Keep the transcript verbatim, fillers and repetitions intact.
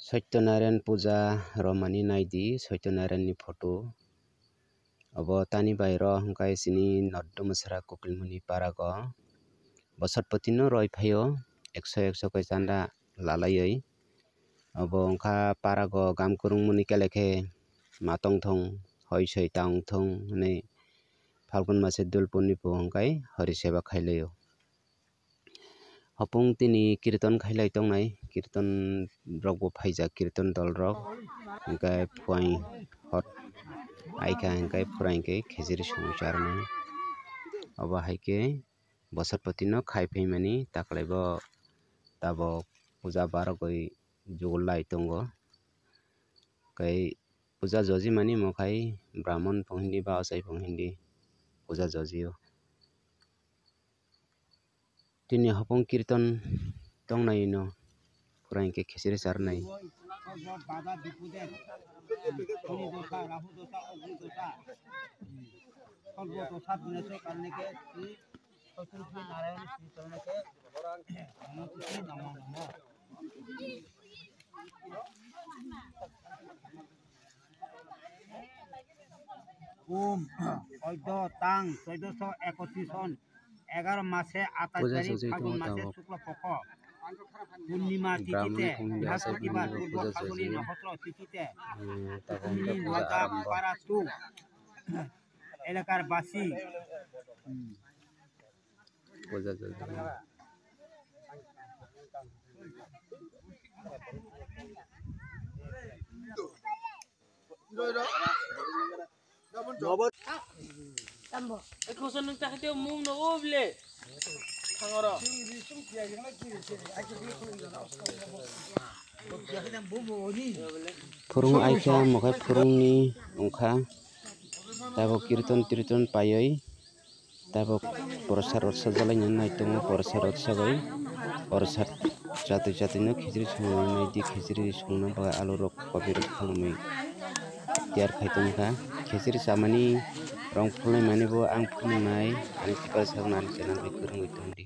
Satyanarayan puja romani naidi, Satyanarayan ni photo. Obo tani bai ro hwnkhe chini Noddo Mwswra Kokilmuni parago. Bosotpoti no roi phaio, ekso ekso khe chanda lalaioi. Obo wngkha parago gam kwrwngmuni kele khe ma tongthong, hoi soi tangthong hwnwi Phalgun mase dul purni bo hwnkhe hori seba khailaio. Hopung tini kirtan khailai tongnai, kirtan rok bo phaijak, kirtan dol rok, hwnkhe phuaing hot aikha hwnkhe phura hinkhe khejeri songwi charnai. Obo haikhe bosotpoti no khai phaimani takhwlai bo tabok puja barogwi jugul lai tongo. Tei puja jojimani mo khai Brahmon phung hindi ba ochai phung hindi puja jojio. Tini hopong kirtan tongnai no pura hinkhe khesiri charnai. Um, oido tang soidoso ekotris hon, egaro mase atais tarik Phagun mase Shukla Pokho, Purnima titite, Brihaspotibar, Purbo Phaguni Nohotro titite, Purnima Para Tu, Elakar Basi. Puja jojima. Phurung aikha, mokhai phurungni wngkha. Tabok kirtan tirtan paiwi. Tabok porsa rotsa jalaina nai tongo, porsa rotsa bai porsa chatwi chatwi no khichiri songwi nai di, khichiri songna bagwi alu rok kopi rok phalwi tiyar khai tongkha. Khichiri chamani rong phulwi mani bo ang phunuknai, ani tiprasa rok ani channel bai kwrwngwi tongdi.